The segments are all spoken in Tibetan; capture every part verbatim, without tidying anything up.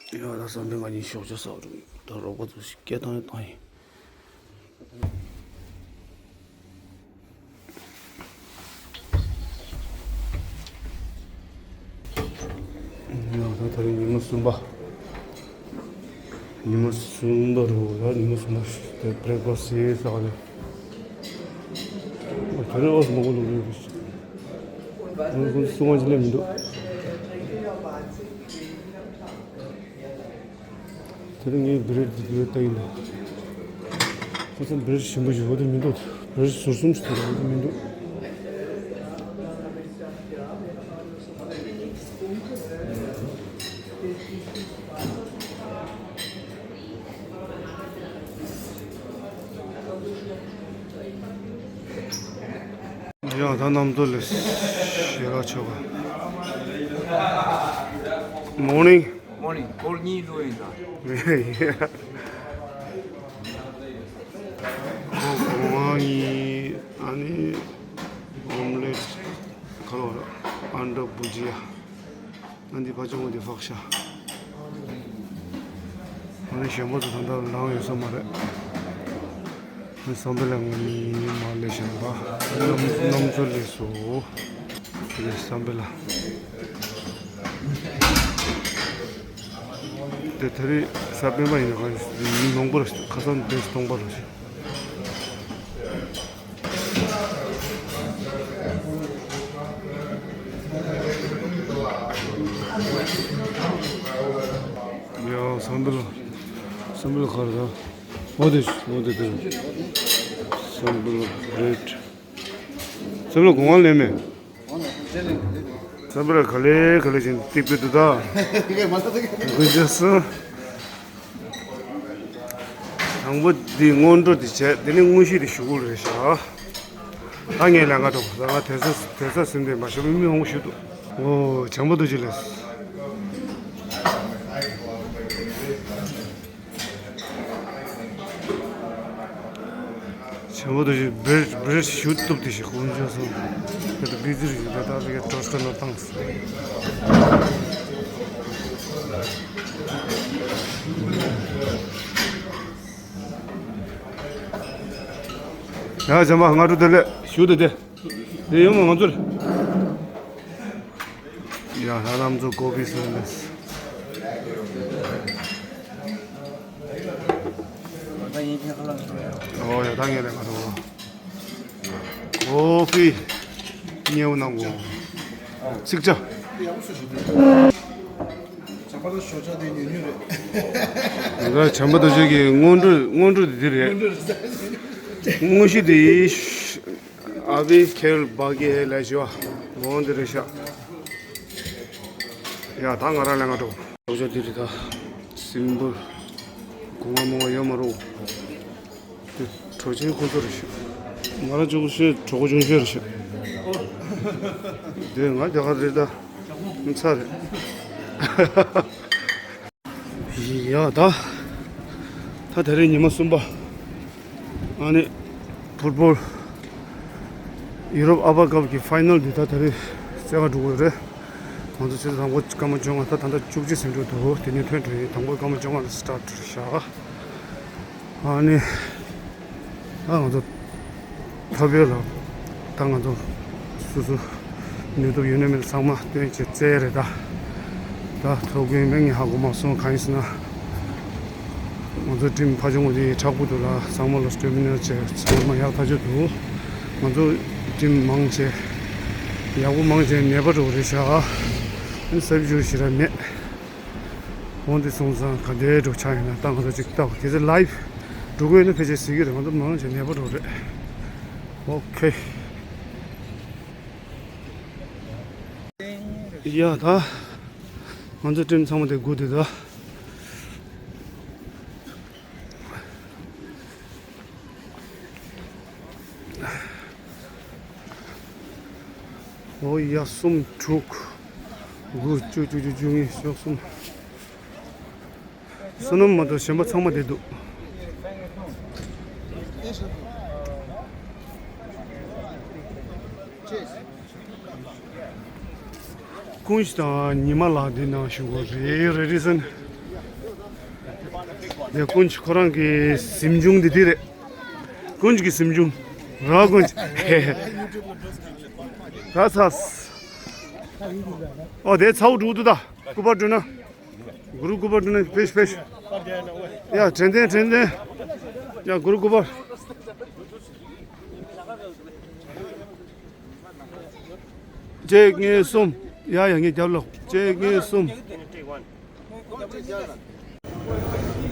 ཡང་ད་བསམ་པའི་ང་གཉིས་ཞོགས་ཇ་ཟ་བ་འགྲོ་གི་ཡོད། ད་རོགས་པ་ཚོ་ཞིག་སྐད་བཏང་ཡང་བཏང་ཡིན། ཡང་ད་ད་རེས་ཉི་མ་གསུམ་པ། ཉི་མ་གསུམ་པ་རུ་ཡང་ཉི་མ་གསུམ་པ་ཞིག་དེ་བྷི་རེག་ཕ་སི་ཟ་ག་རེད། དེ་རིང་ཨོ་སི་མང་པོ་འདུག་རེད། ཁོང་ཚོ་སུ་ང་ཅི་ལས་མི་འདུག་དེ་རིང་ངས་བི་རེད་འདི་བི་རེད་ལྟ་ཡིན་ནོ། ཁོ་ཚོ་བི་རེད་ཞིམ་པོ་ཞིག་འོ་དེ་མི་འདུག་བི་རེད་ཟུར་གསུམ་ཞིག་འདུག་འོ་དེ་མི་འདུག་ཡང་ད་རྣམ་ཐོ་ལས་ཞེ་དྲག་ཆོག་ག Morning. Morning. སྐོར་གཉིས་བླུགས་ཡིན་ད། ཁོ་གོང་ཡིན། ཨ་ནི་ཨོམ་ལེ་ཁ་ལོ་ར་ཨན་ཌ་བུ་ཇི་ཡ། ཨ་འདི་ཕ་ཆུང་བོ་འདི་ཕག་ཤ། ཨ་ནི་གཞན་པ་ཚོ་ད་ལྟ་ལངས་ཡོད་ས་མ་རེད། ཨ་བསམ་པའི་ལ་ངོ་མི་མ་ལས་གཞན་པ་རྣམ་རྣམ་ཚོ་ལས་སོ། དེ་ལས་བསམ་པའི་ལ། དེ་ད་རེས་གཟའ་སྤེན་པ་ཡིན་ན་གང་ཡིན་མི་མང་པོ་རེད། ཁ་སང་དེ་སྟོང་པ་རེད། ཡ་བསམ་པའི་ལ། བསམ་པའི་ལ་ག་རེ་ད། འོ་དེ་འོ་དེ་དེ། བསམ་པའི་ལ་བྷི་རེད། བསམ་པའི་ལ་གོང་བ་ལེན་མེད། བསམ་པའི་ལ་ག་ལེ་ག་ལེ་བཞིན་ཏིག་པི་འདུག་ད། དགུན་ཆ་སོང་། དང་པོ་འདི་སྔོན་འགྲོ་འདི་བྱས། དེ་ནས་དངོས་གཞི་འདི་ཞུ་དགོས་རེད་ཤག་ད་ངས་ལས་ཀ་འགྲོ། ད་ང་དེ་ཚོ་དེ་ཚོ་ཟིན་ཏེ་མ་ཤོག་མི་མི་ཧོང་ཞུ་འདུག་ཨོ་བྱམས་པ་རྡོ་རྗེ་ལགས། བྱམས་པ་རྡོ་རྗེ་བི་རེད་བི་རེད་ཞུ་གཏུབ་དེ་ཞིག་ཁོང་ཅག་སོང་། དེ་ལྟར་བི་ཛི་རེད་ད། ད་ལྟ་གི་ཊོ་སི་ཊར་ནང་བཏང་སོང་། ཡ་བྱམས་པ་སྔ་དྲོ་བདེ་ལེགས། ཞུ་དེ་དེ། དེ་ཡོང་མ་ང་ཚོར། ཡ་ཧ་ལམ་ཚོ་ཀོ་ཕི་སོན་ལེས། ཨོ་ཡ་ད་ངས་ལས་མ་ཐོག་ཀོ་ཕི་ཉེའུ་ནང་གོ། ཚིག་ཆ། བྱམས་པ་དང་ཞོགས་ཇ་དེ་ཉུང་ཉུང་རེད། ང་བྱམས་པ་རྡོ་རྗེ་གི་སྔོན་འགྲོ་སྔོན་འགྲོ་དེ་འདི་རེད། དངོས་གཞི་དེ་ཨ་བི་ཁེལ་བ་གི་ལ་ཞུ་བ་འོང་དེ་རེད་ཤག་ཡ་ད་ང་རང་ལས་ང་འགྲོ། ཞོགས་ཇ་དེ་རེད་ད། སིམ་པལ། གོང་བ་མང་བ་ཡོད་མ་རུང་། གྲོགས་ཆེན་ཁོ་ཚོ་རེད་ཤག་ང་རང་ཅུང་ཞེ་གྲོགས་པོ་ཅུང་ཞེ་རེད་ཤག་དེ་ང་རྒྱ་གར་རེད་ད། ཚ་རེད། ཡ་ད། ད་དེ་རིང་ཉི་མ་གསུམ་པ། ཨ་ནི་ཕུཊ་བོལ་ཡུ་རོབ་ཨ་ཕ་ཀབ་ཀྱི་ཕའི་ནལ་འདི་ད་དེ་རིང་རྩེ་ག་འགྲོ་གི་རེད། ང་ཚོ་ཆུ་ཚོད་དང་པོ་སྐར་མ་བཅོ་ལྔ། ད་ད་ལྟ་བཅུ་གཅིག་ཟིན་འགྲོ་འདུག་དེ་ནས་ཐོན་འགྲོ་ཡིན། དང་པོ་སྐར་མ་བཅོ་ལྔ་ལ་སི་ཊར་ཊི་བྱས། ཨ་ནི། ད་ང་ཚོ་ཐོབ་ཡོད་ལ། ད་ང་ཚོ་སོ་སོ་ནུས་སྟོབས་ཡོད་ན་མེད་ན་ཚང་མ་སྟོན་བྱས་རྩེ་རེད་ད། ད་ཐོབ་གི་མེད་ངས་ཧ་གོ་མ་སོང་། གང་ཡིན་ཟེར་ན། ང་ཚོ་ཊིམ་ཕ་ཆུང་བོ་དེ་དྲག་པོ་འདུག་ལ། ཚང་མ་ལ་སི་ཊེ་མི་ན་བྱས་ཚང་མ་ཡག་ཐག་ཆོད་འདུག་ང་ཚོ་ཊིམ་མང་བྱས་ཡག་པོ་མང་བྱས་ནད་པ་འགྲོ་རེད་ཤག་ཨ་ནི་སབ་ཞུ་ཞེ་དྲག་མེད། འོང་དེ་སོང་ཙང་ག་འདྲའི་འགྲོ་ཆགས་ཡོད་ན་ད་ང་ཚོ་ཅིག་ལྟ་བ། གལ་སྲིད་ལའིབ་འགྲོ་གི་ཡོད་ན་ཕལ་ཆེར་གཟིགས་ཀྱི་རེད། ང་ཚོ་མང་ཆེ་ནད་པ་འགྲོ་རེད། ཨོ་ཁེ། ཡ་ད། ང་ཚོ་ཊིམ་ཚང་མ་དེ་སྒུག་དེ་ད། ཨོ་ཡ་གསུམ་དྲུག་དགུ་བཅུ་བཅུ་གཅིག་བཅུ་གཉིས་བཅུ་གསུམ། བསོད་ནམས་མ་གཏོགས་གཞན་པ་ཚང་མ་བསྡད་འདུག་ཀུན་གཞི་དང་ཉི་མ་ལགས་འདི་ནང་བཞུགས་པ་རེད། རེ་ཌི་སན། དེ་ཀུན་གྱིས་ཁོ་རང་གི་གཟིམ་ཆུང་འདི་དེ་རེད། ཀུན་གྱི་གཟིམ་ཆུང་། ར་ཀུན་གྱི། ད་ཚ། ཨོ་དེ་ཚ་བོ་འགྲོ་འདུག་ད། སྐུ་པར་འགྲོ་ན། གུ་རུ་སྐུ་པར་འགྲོ་ན་ཕེཤ་ཕེཤ། ཡ་དྲན་དྲན་དྲན་དྲན། ཡ་གུ་རུ་སྐུ་པར། གཅིག་གཉིས་གསུམ། ཡ་ཡ་ངས་རྒྱབ་ལོག་གཅིག་གཉིས་གསུམ།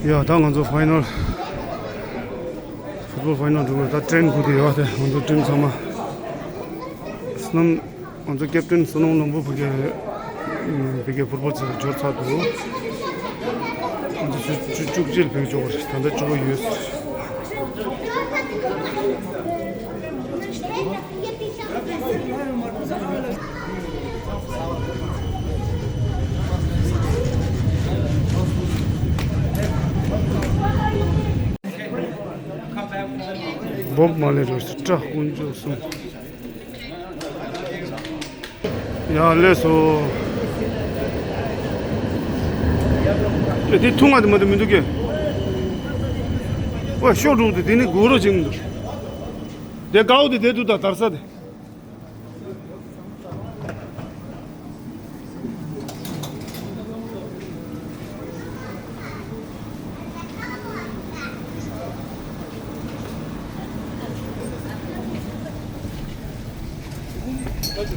ཡ་ད་ང་ཚོ་ཕའི་ནལ། ཕུཊ་བོལ་ཕའི་ནལ་འགྲོ་གི་ད་ཊེན་ཁུག་གི་ཡོད་དེ་ང་ཚོ་ཊིམ་ཚང་མ། བསོད་ནམས། ང་ཚོ་ཀེབ་ཊེན་བསོད་ནམས་ལྷུན་པོ་ཕ་གི་ཕ་གི་ཕུཊ་བོལ་ཚོ་འབྱོར་ཚར་འདུག་ང་ཚོ་ཆུ་ཆུ་བཅུ་གཅིག་ལ་ཕེབས་ཆོག་གི་རེད། ད་ལྟ་བཅུ་པ་ཡོད། བོབ་མ་ལེ་རོ་སི་ཏྲ་དཀོན་མཆོག་གསུམ། ཡ་ལེ་སོ། ཨེ་དེ་ཐུང་ང་དེ་མ་དེ་མི་འདུག་གི། ཨོ་ཤོག་འགྲོ་དེ་དེ་ནི་གོ་རོ་ཅིག་མི་འདུག་དེ་དཀའ་བོ་དེ་དེ་འདུག་ད་དར་ས་དེ།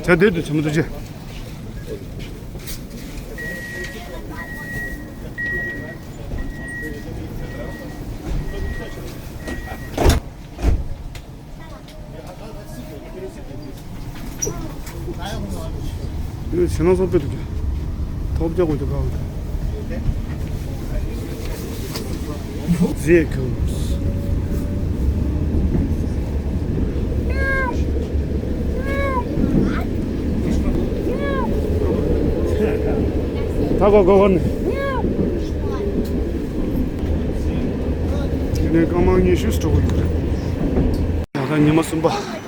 ཇ་དེ་དུ་ཆེན་མོ་དུ་ཆེ། ཡོད་ཕྱི་ནང་སོགས་སྤེལ་དུ་གྱུར། ཐོབ་རྒྱག་དགོས་ཀྱི་དགའ་བ་དང་། རྫས་ཁྱོད། ད་གོ་གོ་གོ་ནི། ཡིན་ནའི་སྐར་མ་ཉི་ཤུ་སྤྲོ་བོ་ཡོད་རེད། ད་ལྟ་ཉི་མ་གསུམ་པ།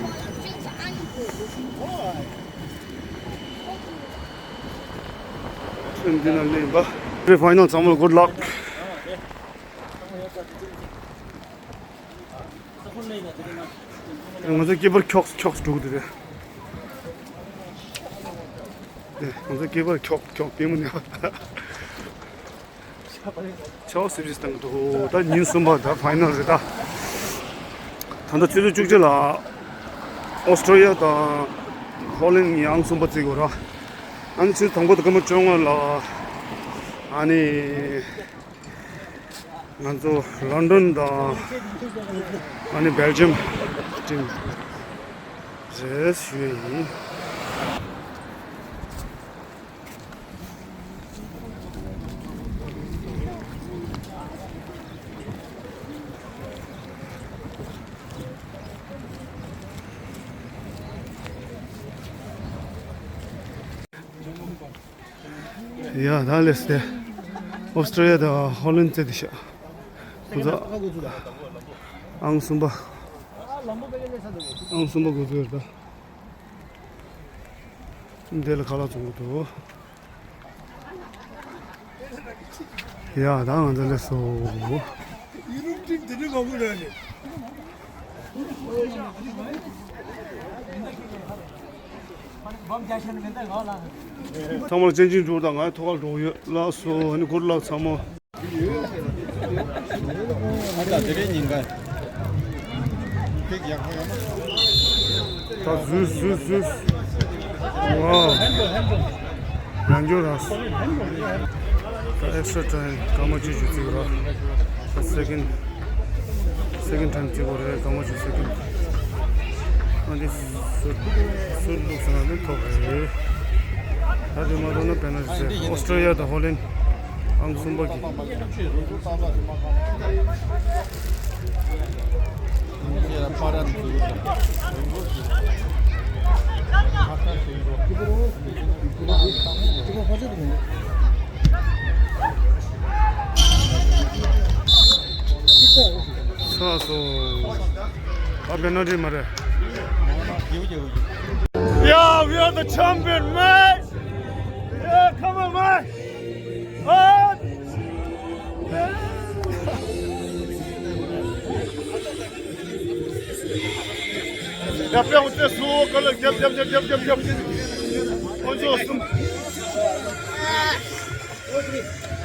འདི་ན་ལེན་པ། ཕའི་ནལ་ཚང་མ་good luck། ང་ཚོ་སྐེད་པར་འཁྱོག་འཁྱོག་འགྲོ་གི་འདུག་རེད། ང་ཚོ་སྐེད་པར་འཁྱོག་འཁྱོག་པུས་མོ་ནས། ཆའོ་སིབ་སིབ་བཏང་གི་འདུག་ད་ཉིན་གསུམ་པ་ད་ཕའི་ནལ་རེད་ད། ད་ལྟ་ཆུ་ཚོད་བཅུ་གཅིག་ལ་ཨོ་སི་ཀྲོ་ལི་ཡ་དང་ཧོ་ལན་གཉིས་ཨང་གསུམ་པ་རྩེ་དགོས་ར། ཨ་ནི་ཆུ་ཚོད་དང་པོ་དང་སྐར་མ་བཅོ་ལྔ་ལ་ཨ་ནི་ང་ཚོ་ལོན་ཌོན་དང་ཨ་ནི་སྦེལ་ཇམ་ཊིམ་རེད་ཞུ་ཡ་ཡིན། ཡ་ད་ལེས་ཏེ། ཨོ་སི་ཀྲོ་ལི་ཡ་དང་ཧོ་ལན་རྩེ་དེ་ཤག་ཁོ་ཚོ་ཨང་གསུམ་པ། ཨང་གསུམ་པ་དགོས་ཚོད་རེད་ད། འདི་ལ་ཁ་ལག་བཙོང་གི་འདུག་ཡ་ད་ང་ཚོ་སླེབས་སོང་། ཚང་མར་སྤྱན་ཆིང་འགྲོ་དང་ང་ཐོག་ཁར་འགྲོ་ཡོད་ལགས་སོ། ཨ་ནི་གུར་ལགས་ཚང་མ། ད་འཛུལ་འཛུལ་འཛུལ། ཝའོ། རང་སྐྱོར་རང་། ད་ཨེག་སི་ཊ་ཊའིམ་སྐར་མ་བཅུ་བཅུ་བརྩི་དགོས་ར། ད་སེ་ཀེན་སེ་ཀེན་ཊའིམ་བརྩི་དགོས་རེད། སྐར་མ་བཅུ་སེ་ཀེན། ཨ་འདི་ཟུར་ཟུར་བླུགས་སོང་ན་ནི་ཐོབ་རེད། ད་དེ་མ་གཏོགས་ན་པེ་ནལ་ཊི་རེད། ཨོ་སི་ཀྲོ་ལི་ཡ་དང་ཧོ་ལན་ཨང་གསུམ་པ་གི། ཚར་སོང་། ཨ་པེ་ནལ་ཊི་མ་རེད། Yeah, we are the champion, man. Yeah, come on, man. Ah! ཡ། དཔེ་འོ་དེ་སུ་ག་ལ་རྒྱབ་རྒྱབ་རྒྱབ། ཨོ་ཇོ་གསུམ།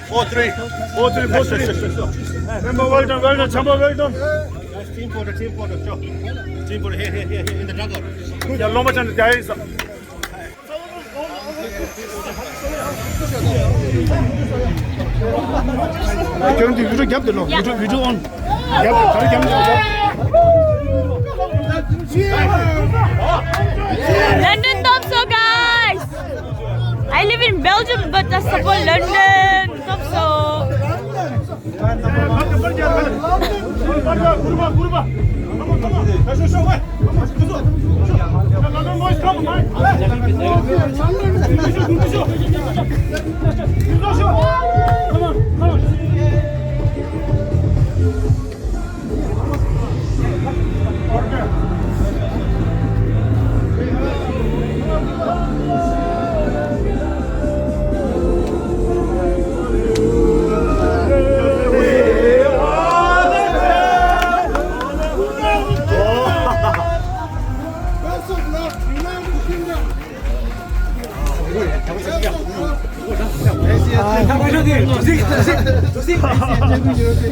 Four three. Four three, four three. Remember, well done, well done, Chamba, well done. Nice team photo, team photo, sure. Team photo, here, here, here, here, in the dugout. Good. ཡ། ལོ་མ་ཅན་དེ་ཡིན་ས། ཁྱོད་རང་གི་video རྒྱབ་དེ་ལོ། video, video on. རྒྱབ་དེ་ག་རེ་རྒྱབ་ནས་རྒྱབ། London Thomso, guys. I live in Belgium, but I support London Thomso.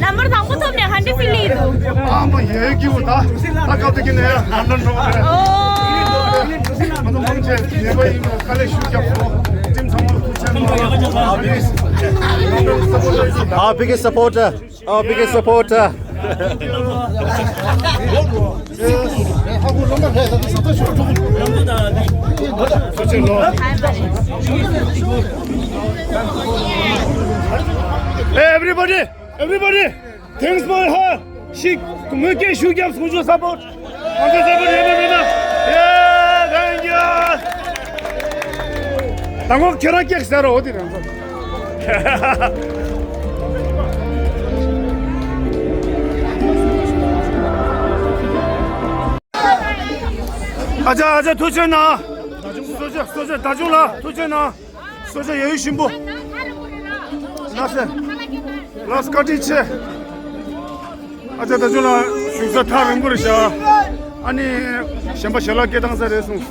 ནམ་བར་དང་པོ་ཐོབ་ནས་ཧན་ཌི་ཕི་ལི་འདུག་ཨ་མ་ཡོད་ཀྱི་འོ་ད། ད་སྐབས་དེ་གི་ནས་ཧན་ཌི་འགྲོ་གི་རེད། ཨོ། ང་ཚོ་མང་ཆེ་ཉེས་པ་ཡིན་ནོ། དཀའ་ལས་ཞུ་རྒྱབ་སོང་། ཊིམ་ཚང་མར་ཐུགས་རྗེ་ཆེ། Our biggest supporter. Our biggest supporter. Hey, everybody, everybody, thanks for her. She, ངོས་སྐད་ཞུ་རྒྱབ་སོང་། ཞུ་support. ང་ཚོ་support ཡོད་མེད་མེད་ན། Yeah, thank you. དང་པོ་ཁྱེད་རང་སྐད་ཟེར་རོ། འོ་དེ་རང་ཚོ། ཨ་ཅག་ཨ་ཅག་ཐུགས་རྗེ་གནང་། གསོལ་ཇ་གསོལ་ཇ་ད་ཅུང་ལ་ཐུགས་རྗེ་གནང་། གསོལ་ཇ་ཡ་ཡུ་ཞིམ་པོ། ལགས་སེ། ལགས་སེ། བཀའ་དྲིན་ཆེ། ཨ་ཅག་ད་ཅུང་ལ་བཞུགས་ས་ཐག་རིང་པོ་རེད་ཤག་ཨ་ནི་གཞན་པ་ཞལ་ལག་སྐྱེལ་བཏང་ས་རེད་གསུངས།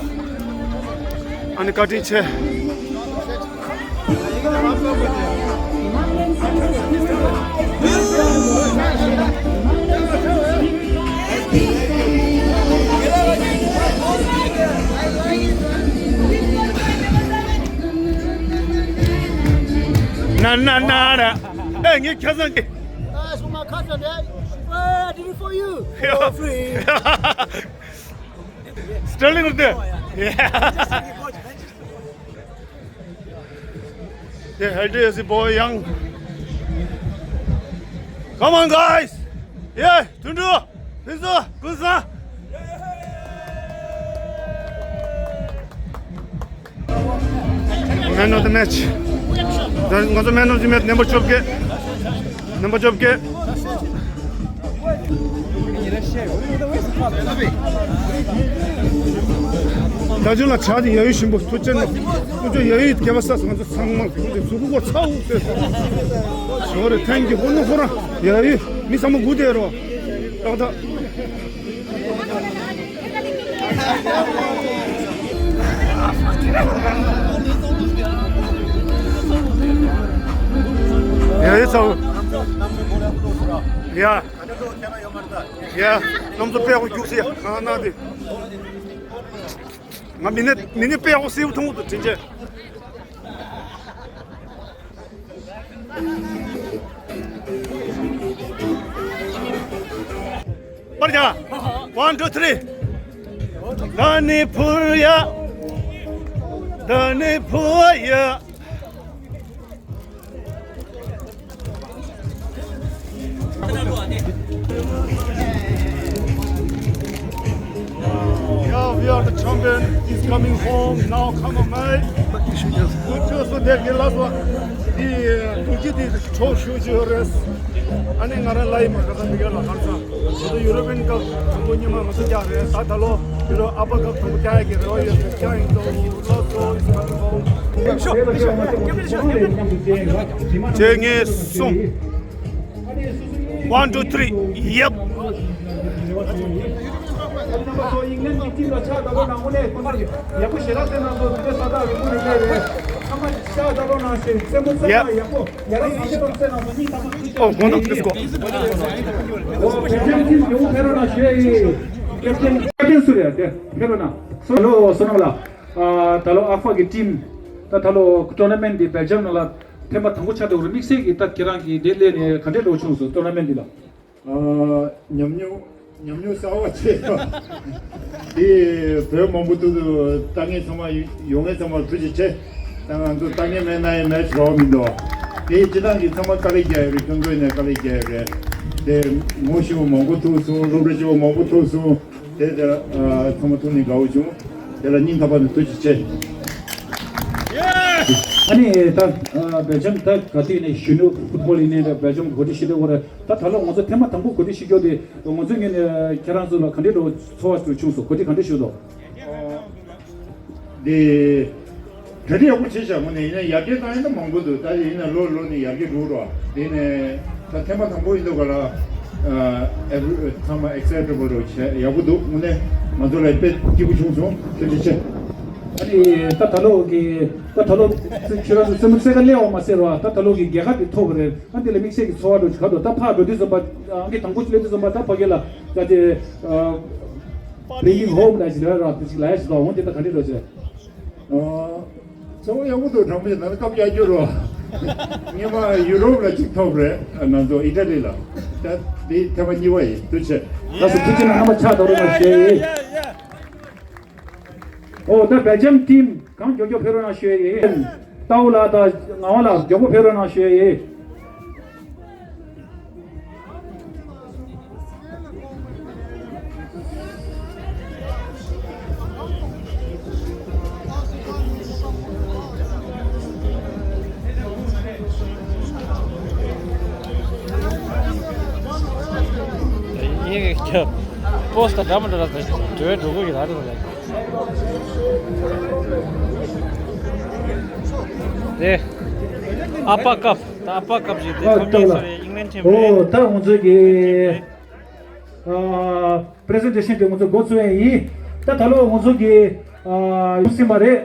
ཨ་ནི་བཀའ་དྲིན་ཆེ། ན་ན་ན་ར། ཨེ། ངས་ཁ་སང་གི། ཨ། སོ་མ་ཁ་སང་ནས། ཨ། I did it for you. For free. Sterling with there. Yeah. Yeah, L T S boy young. Come on, guys. Yeah, དུད་འགྲོ། ཕུན་ཚོགས། ཀུན་བཟང་། Man of the match. ང་ཚོ་man of the match རྣམ་པ་བཅོ་བརྒྱད། རྣམ་པ་བཅོ་བརྒྱད། ད་ཅུང་ལ་ཇ་དེ་ཡ་ཡུ་ཞིམ་པོ། ཐུགས་རྗེ་གནང་། ཁོང་ཚོ་ཡ་ཡུ་སྐལ་བ་བཟང་། ང་ཚོ་ཚང་མ་ཁོང་ཚོ་གཟུགས་པོ་ཚ་བོ་བཟོས་སོང་། ཞོ་རེ་ཐན་གྱི་ཧོ་ནུ་ཧོ་ར་ཡ་ཡུ་མི་ཚང་མ་སྒུག་བསྡད་རོགས། ཏག་ཏག་ཡ་ཡི་ཚ་བོ། ཡ། ཡ། གནམ་མཚོ་དཔེ་ཡག་པོ་རྒྱུགས་སེ་ཡ། གང་ན་དེ། ང་མི་ནི་མི་ནི་དཔེ་ཡག་པོ་སེ་བོ་མཐོང་གི་འདུག་དྲིན་ཆེ། པར་རྒྱག One, two, three. ད་ནི་འཕུར་ཡ། ད་ནི་འཕུར་ཡ། Yeah, we are the champion. He's coming home now. Come on, mate. Good news for that. Last one. The, uh, དུས་ཀྱི་འདི་ཚོ་ཞུ་རྒྱུ་རེད། ཨ་ནི་ང་རང་ལ་ཡི་མ་ཁ་ས་འདི་ག་ལ་ཧར་ས་ང་ཚོ་ཡུ་རོ་པན་ཀབ་དང་པོ་ཉི་མ་ང་ཚོ་རྒྱག་རེད། ད་ད་ལོ་ཡུ་རོ་ཨ་པ་ཀབ་དང་པོ་རྒྱག་ཡ་གི་རེ་བ་ཡོད། རྒྱག་ཡིན་ཏོ། ལོ་ཚོ་ཨིས་ཀ་ཏོ། བཅོ་ལྔ་གསུམ། One, two, three. Yep. རྣམ་པ་ཚོ་ཨིང་ལན་གྱི་ཊིམ་ལ་ཕྱག་བརྡབ་རོགས་གནང་། དངོས་གནས་ཁོང་ཚོ་ཡག་པོ་ཞེ་དྲག་བསྩལ་གནང་སོང་། དེ་འདྲའི་ས་ཐག་རིང་པོ་ནས་སླེབས་རེད། ཚང་མ་ཕྱག་བརྡབ་རོགས་གནང་ཞེས་རྩེད་མོ་རྩེ་ཡ་ཡག་པོ་ཡ་རབས་ཡག་པོ་རྩེ་གནང་སོང་། སྙིང་ཐག་པ་ཐུགས་རྗེ་ཆེ། ཨོ་བེལ་ཇམ་ཊིམ་མགྱོགས་པོ་ཕེབས་རོགས་གནང་ཞུ་ཡ་ཡིན། ཀེབ་ཊན་ཀེབ་ཊན་སུ་རེད། དེ་ཕེབས་རོགས་གནང་། སོ་ལོ་སོ་ནམ་ལགས། ཨ་ད་ལོ་ཨ་ཧྥ་གི་ཊིམ་ད་ད་ལོ་ཊོར་ན་མེན་ཊི་འདི་བེལ་ཇམ་ནང་ལ་ཐེངས་མ་དང་པོ་ཆགས་འདུག་རེད། དམིགས་བསལ་གྱི་ད་ཁྱེད་རང་གིས་འདི་སླེབས་ནས་ག་འདྲས་འགྲོ་བྱུང་སོང་། ཊོར་ན་མེན་ཊི་འདི་ལ། ཨ་ཉམས་མྱོང་ཉམས་མྱོང་གསར་པ་ཆེ་ཡོད། དེ་བོད་མང་པོ་ཐུག་འདུག་ལྟ་མཁན་ཚང་མ་ཡོང་མཁན་ཚང་མར་ཐུགས་རྗེ་ཆེ། ད་ང་ཚོ་ལྟ་མཁན་མེད་ན་ཡང་མེད་ཅེས་རོགས་མི་འདུག་དེ་སྤྱི་བཏང་གི་ཚང་མ་དཀའ་ལས་རྒྱག་ཡོད་རེད། ཁྱོད་ཚོ་ཡིན་ན་དཀའ་ལས་རྒྱག་ཡོད་རེད། དེ་ངོ་ཤེས་པ་མང་པོ་ཐུག་སོང་། སློབ་གྲྭ་ཆེན་པོ་མང་པོ་ཐུག་སོང་། དེ་དེ་ཨ་ཚང་མ་ཐུག་ནས་དགའ་བོ་བྱུང་། དེ་ལ་སྙིང་ཐག་པ་ནས་ཐུགས་རྗེ་ཆེ། ཨ་ནི་ད་ཨ་བེལ་ཇམ་ད་ག་དུས་ནས་གཞོན་ནུ་ཕུཊ་བོལ་ཡིན་ནའི་རེད། བེལ་ཇམ་གོ་སྒྲིག་ཞུ་འདོད་ཡོད་རེད། ད་ད་ལོ་ང་ཚོ་ཐེངས་མ་དང་པོ་གོ་སྒྲིག་ཞུ་རྒྱུ་དེ་ང་ཚོའི་ངོས་ནས་ཁྱེད་རང་ཚོ་ལ་ག་འདྲའི་འདྲ་ཚོར་བ་ཞིག་བྱུང་སོང་། གོ་སྒྲིག་ག་འདྲ་ཞུས་སོང་། དེ་གྲ་སྒྲིག་ཡག་པོ་བྱས་བཞག་གོ་ནས་ཡིན་ན་ཡར་རྒྱས་བཏང་ཡིན་ན་མང་པོ་འདུག་ད་ཡིན་ན་ལོ་ལོ་ནས་ཡར་རྒྱས་འགྲོ་རོགས། དེ་ནས་ད་ཐེངས་མ་དང་པོ་ཡིན་འདུག་ག་ལ། ཨ་ཚང་མ་ཨེག་སའི་ཊེ་བལ་རོགས་བྱས་ཡག་པོ་འདུག་དངོས་གནས་ང་ཚོ་ལ་དཔེ་སྐྱིད་པོ་བྱུང་སོང་། ཐུགས་རྗེ་ཆེ། ཨ་ནི་ད་ད་ལོ་གི་ད་ད་ལོ་ཁྱེད་རང་ཚོ་རྩེད་མོ་རྩེ་ག་སླེབས་པ་མ་ཟད་རོགས། ད་ད་ལོ་གི་རྒྱལ་ཁ་དེ་ཐོབ་པ་རེད། ཨ་འདི་ལ་དམིགས་བསལ་གྱི་ཚོར་བ་འདྲ་ཅིག་ག་འདུག་ད་ཕར་འགྲོ་དུས་ཙམ་པ་ཨང་ཀི་དང་པོ་སླེབས་དུས་ཙམ་པ་ད་ཕ་གི་ལ་ད་དེ་bringing home ལ་ཞིག་ལ་ར་དེ་ཞིག་ལ་ཡ་ཞིག་ད་འོང་དེ་ད་ག་འདྲ་འགྲོ་ཅིག་ཨ་ཚོར་བ་ཡག་པོ་འདུག་དྲང་པོ་ཞིག་ད་ནི་སྐབས་བཅར་རྒྱུ་རོ། སྔོན་མ་ཡུ་རོབ་ལ་གཅིག་ཐོབ་རེད། ང་ཚོ་ཨི་ཊ་ལི་ལ། ད་འདི་ཐེངས་མ་གཉིས་པ་ཡིན། ཐུགས་རྗེ་ཆེ། ལགས་སོ། ཐུགས་རྗེ་གནང་། རྣམ་པ་ཕྱག་བརྡབ་རོགས་གནང་ཞུ་ཡ་ཡིན། ཨོ་ད་བེལ་ཇམ་ཊིམ་གང་མགྱོགས་མགྱོགས་ཕེབས་རོགས་གནང་ཞུ་ཡ་ཡིན། ཏའུ་ལགས་དང་ངག་དབང་ལགས་མགྱོགས་པོ་ཕེབས་རོགས་གནང་ཞུ་ཡ་ཡིན། ཡིན་ཀྱང་པོ་སི་ཊི་འདྲ་མི་འདྲ་ལ་འགྲོ་འགྲོ་གི་ར་རེད། དེ་ཨ་པ་ཀབ། ད་ཨ་པ་ཀབ་ཞིག་དེ་ཨ་ཐོབ་ཉེ་ལ་སོ་རེད། ཨིང་ལན་ཊིམ་ཨོ་རེད། ད་ང་ཚོ་གི་ཨ་པི་རི་ཛེན་ཊེ་ཤན་དེ་ང་ཚོ་འགོ་ཚུགས་ཡས་ཡིན། ད་ད་ལོ་ང་ཚོ་གི་ཨ་ཡོང་ཟིན་པ་རེད།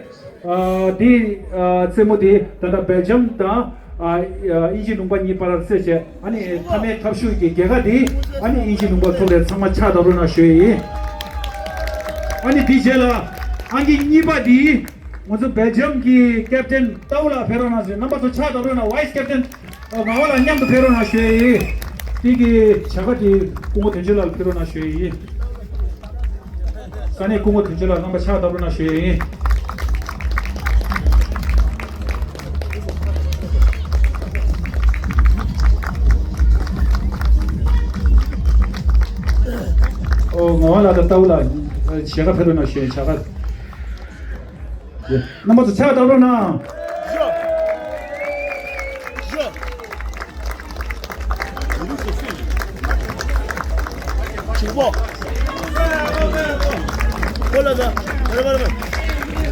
ཨ་དེ་ཨ་རྩེད་མོ་དེ་ད་ལྟ་བེལ་ཇམ་དང་ཨ་ཨ་དབྱིན་ཇི་ལུང་པ་གཉིས་བར་རྩེད་བྱས། ཨ་ནི་མཐའ་མའི་ཐབས་ཤུགས་ཀྱི་རྒྱལ་ཁ་དེ་ཨ་ནི་དབྱིན་ཇི་ལུང་པ་ཚོགས་ལས། ཚང་མ་ཕྱག་བརྡབ་རོགས་གནང་ཞུ་ཡས་ཡིན། ཨ་ནི་དེའི་རྗེས་ལ་ཨང་ཀི་གཉིས་པ་དེ་ང་ཚོ་བེལ་ཇམ་གྱི་ཀེབ་ཊན་ཏའུ་ལགས་ཕེབས་རོགས་གནང་ཞུ། རྣམ་པ་ཚོ་ཕྱག་བརྡབ་རོགས་གནང་། ཝའི་སི་ཀེབ་ཊན་ཨ་ངག་དབང་ལགས་མཉམ་དུ་ཕེབས་རོགས་གནང་ཞུ་ཡས་ཡིན། དེ་གི་བྱ་དགའ་དེ་སྐུ་ངོ་དོན་གཅོད་ལགས་ལ་ཕུལ་རོགས་གནང་ཞུ་ཡས་ཡིན། ས་གནས་སྐུ་ངོ་དོན་གཅོད་ལགས་རྣམ་པ་ཕྱག་བརྡབ་རོགས་གནང་ཞུ་ཡས་ཡིན། ཨོ་ངག་དབང་ལགས་དང་ཏའུ་ལགས་ཞལ་ཁ་ཕེབས་རོགས་གནང་ཞུ་ཡས་ཡིན། བྱ་དགའ། རྣམ་པ་ཚོ་ཕྱག་བརྡབ་རོགས་གནང་།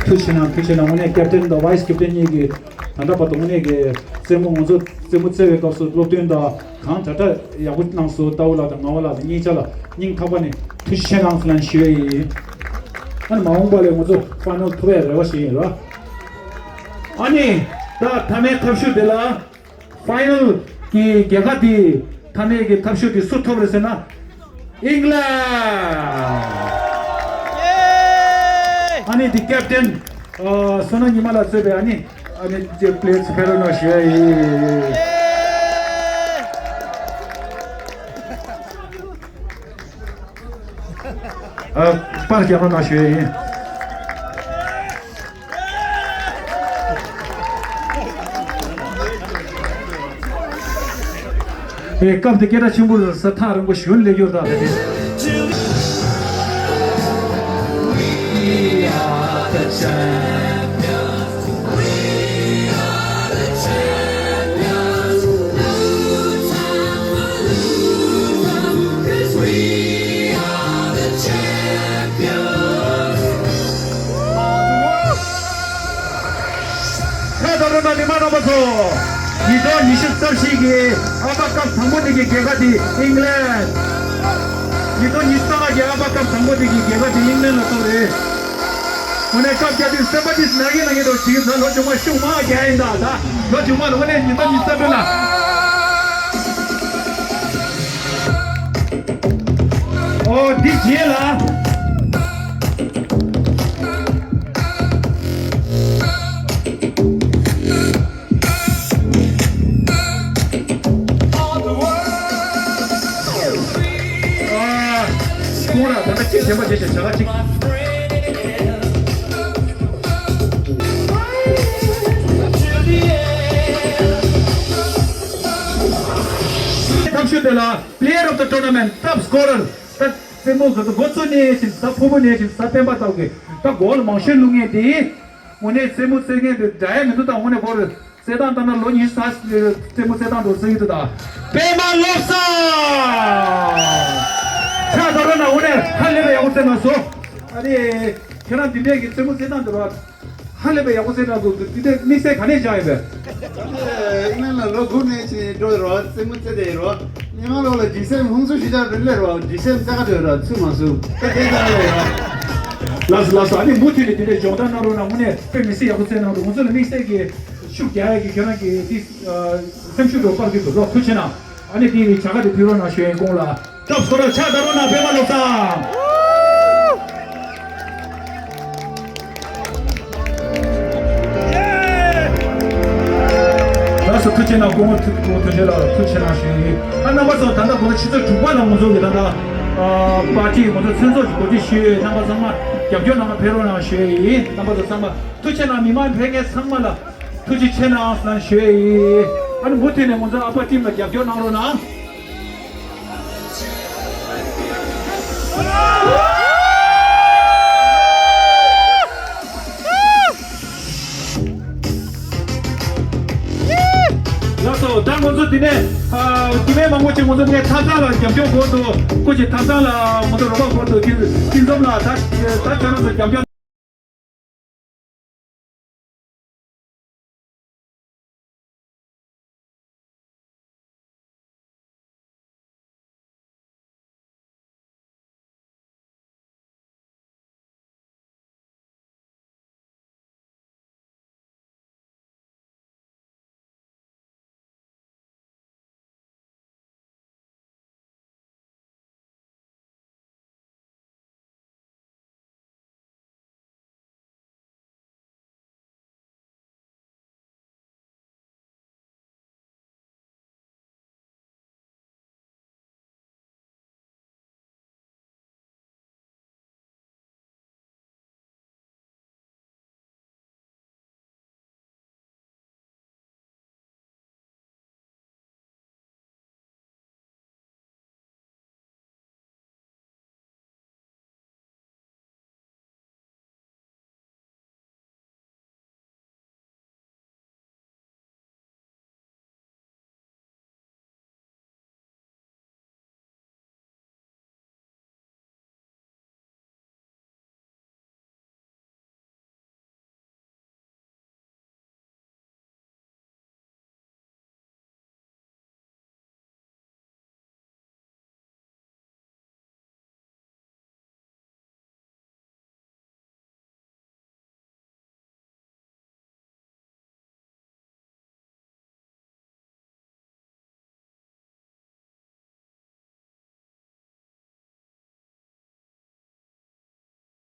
ཐུགས་རྗེ་གནང་། ཐུགས་རྗེ་གནང་། དངོས་གནས་ཀེབ་ཊན་དང་ཝའི་སི་ཀེབ་ཊན་གཉིས་ཀྱིས་ད་ལྟ་བར་དུ་དངོས་གནས་ཀྱི་རྩེད་མོ་ང་ཚོ་རྩེད་མོ་རྩེ་བའི་སྐབས་སུ་སློབ་སྟོན་དང་གང་དྲག་དྲག་ཡག་པོ་གནང་སོང་། ཏའུ་ལགས་དང་ངག་དབང་ལགས་དང་གཉིས་ཆ་ལ་སྙིང་ཐག་པ་ནས་ཐུགས་རྗེ་ཆེ་གནང་ཟེར་ལན་ཞུ་ཡས་ཡིན། ཨ་ནི་མ་འོངས་པ་ལ་ང་ཚོ་ཕའི་ནལ་ཐོབ་ཡས་རེ་བ་བྱེད་ཡིན་ར། ཨ་ནི་ད་མཐའ་མའི་ཐབས་ཤུགས་དེ་ལ་ཕའི་ནལ་གྱི་རྒྱལ་ཁ་དེ་མཐའ་མའི་གི་ཐབས་ཤུགས་དེ་སུ་ཐོབ་རེད་ཟེར་ན། ཨིང་ལན། ཨ་ནི་དེ་ཀེབ་ཊན་ཨ་བསོད་ནམས་ཉི་མ་ལགས་གཙོས་པའི་ཨ་ནི་ཨ་ནི་ཅེ་པི་ལེ་ཡར་ཕེབས་རོགས་གནང་ཞུ་ཡས་ཡིན། ཨ་པར་རྒྱག་རོགས་གནང་ཞུ་ཡས་ཡིན། ཨེ་སྐབས་འདི་སྐད་གྲགས་ཆེན་པོ་རེད་ས། ཐག་རིང་པོ་གཞོན་ལས་རྒྱུར་དག་དེ། ཁ་དོག་རོ་ན་ལི་མ་རོ་པ་ཚོ། ཉིས་སྟོང་ཉི་ཤུ་རྩ་བཞི་གི་ཨ་མ་སྐབས་དང་པོ་ནས་ཀྱི་རྒྱལ་ཁ་དེ་ཨིང་ལན། ཉིས་སྟོང་ཉི་ཤུ་རྩ་ལྔ་རྒྱལ་བ་སྐབས་དང་པོ་དེ་གི་རྒྱལ་ཁ་དེ་དབྱིན་ལན་ལ་ཐོབ་རེད། དངོས་གནས་སྐབས་བརྒྱ་དུས་སེམས་པ་དེ་ན་གི་ན་གི་འདུག་ཅིག་ད་ལོ་ཆུང་མ་ཤུགས་མང་རྒྱག་ཡིན་ད་ད་ལོ་ཆུང་མ་ལ་དངོས་གནས་ཉིས་སྟོང་ཉི་ཤུ་རྩ་དྲུག་ལ། ཨོ་འདི་རྗེས་ལ། ཁོང་ལ་ད་ལྟ་གཅིག་དེ་མ་བྱེད་ཅེས་བྱ་ག་གཅིག་ཐབས་ཤུགས་དེ་ལ་Player of the Tournament top scorer ད་རྩེད་མོ་ག་ཚོད་འགོ་ཚུགས་ནས་ཕྱིན་ས་ཕུ་བོ་ནས་ཕྱིན་ས་སྤེན་པ་ལྟ་བུ་གི་ད་གོལ་མང་ཤོས་བླུགས་མཁན་དེ་དངོས་གནས་རྩེད་མོ་རྩེད་མཁན་དེ་འདྲ་ཡ་མི་འདུག་ད་དངོས་གནས་གོ་རེད། རྩེད་ཐང་ལྟ་ན་ལོ་ཉི་ཤུ་ཙམ་རྩེད་མོ་རྩེད་ཐང་དུ་རྩེ་གི་འདུག་ད། པད་མ་བློ་བཟང་། ཕྱག་དར་རོ་ན་འོ་ནས་ཧ་ལས་པའི་ཡག་པོ་རྩེད་གནང་སོང་། ཨ་ནི་ཁྱེད་རང་འདི་འདྲས་ཀྱི་རྩེད་མོ་རྩེད་ཐང་དུ་ར་ཧ་ལས་པའི་ཡག་པོ་རྩེད་གནང་འདུག་འདི་འདྲས་དམིགས་བསལ་ག་ནས་བཞག་ཡོད་པས། ཨིན་ལན་ལ་ལོ་དགུ་ནས་ཕྱིན་འགྲོ་རོགས་རྩེད་མོ་རྩེ་བསྡད་ཡོད་རོགས། ཉི་མ་ལོ་ལ་ཇི་སེམས་ཧུང་སུ་ཞི་ཅག་རིན་ལས་རོགས་ཇི་སེམས་རྩེ་ག་འགྲོ་ཡོད་རོགས་ཚུལ་མ་སུ་ད་དེ་ལྟར་ལས་ཡོད་རོགས། ལགས་སོ་ལགས་སོ། ཨ་ནི་མུ་མཐུད་ནས་འདི་འདྲས་སྦྱོང་བརྡར་གནང་རོགས་གནང་། དངོས་གནས་དཔེ་མི་སྲིད་ཡག་པོ་རྩེད་གནང་འདུག་ང་ཚོ་ལ་དམིགས་བསལ་གྱི་ཤུགས་རྒྱག་ཡག་གི་ཁྱོད་རང་གི་དེ་སེམས་ཤུགས་འགྲོ་པར་གྱི་འདུག་ལོ་ཐུགས་ཆེ་གནང་། ཨ་ནི་དེ་བྱ་དགའ་དེ་ཕུལ་རོགས་གནང་ཞུ་ཡིན། ཁོང་ལ་ཐོབ་སྐོར་ཕྱག་དར་རོགས་གནང་པད་མ་བློ་བཟང་། ལགས་སོ་ཐུགས་ཆེ་གནང་། སྐུ་ངོ་ཐུགས་སྐུ་ངོ་ཐུགས་རྗེ་ལགས་ལ་ཐུགས་ཆེ་གནང་ཞུ་ཡིན། ཨ་རྣམ་པ་ཚོ་ད་ལྟ་དགོང་དྲོ་ཆུ་ཚོད་དྲུག་པ་ལ་ང་ཚོ་གི་ད་ལྟ་པར་ཊི་ང་ཚོ་མཚན་ཚོགས་ཀྱི་གོ་སྒྲིག་ཞུས་ཡོད། རྣམ་པ་ཚང་མ་རྒྱབ་སྐྱོར་གནང་ཕེབས་རོགས་གནང་ཞུ་ཡིན། རྣམ་པ་ཚོ་ཚང་མ་ཐུགས་ཆེ་གནང་། མི་མང་ཕེབས་མཁན་ཚང་མ་ལ་ཐུགས་རྗེ་ཆེ་གནང་ཟེར་ཞུ་ཡིན། ཨ་ནི་མུ་མཐུད་ནས་ང་ཚོ་ཨ་ཕ་ཊིམ་ལ་རྒྱབ་སྐྱོར་གནང་རོགས་གནང་། ལགས་སོ། ད་ང་ཚོ་འདི་ནས་ཨ་སྐྱེ་དམན་མང་པོ་ཅིག་ང་ཚོ་ངས་ཐབ་ཚང་ལ་རྒྱབ་སྐྱོར་སྐོར་དུ་སྐུ་མཁྱེན་ཐབ་ཚང་ལ་ང་ཚོ་རོགས་པ་སྐོར་དུ་ཁྱེད་ཁྱེད་ཚོ་ལ་ད་ད་ཁྱོད་རང་ཚོ་རྒྱབ་སྐྱོར།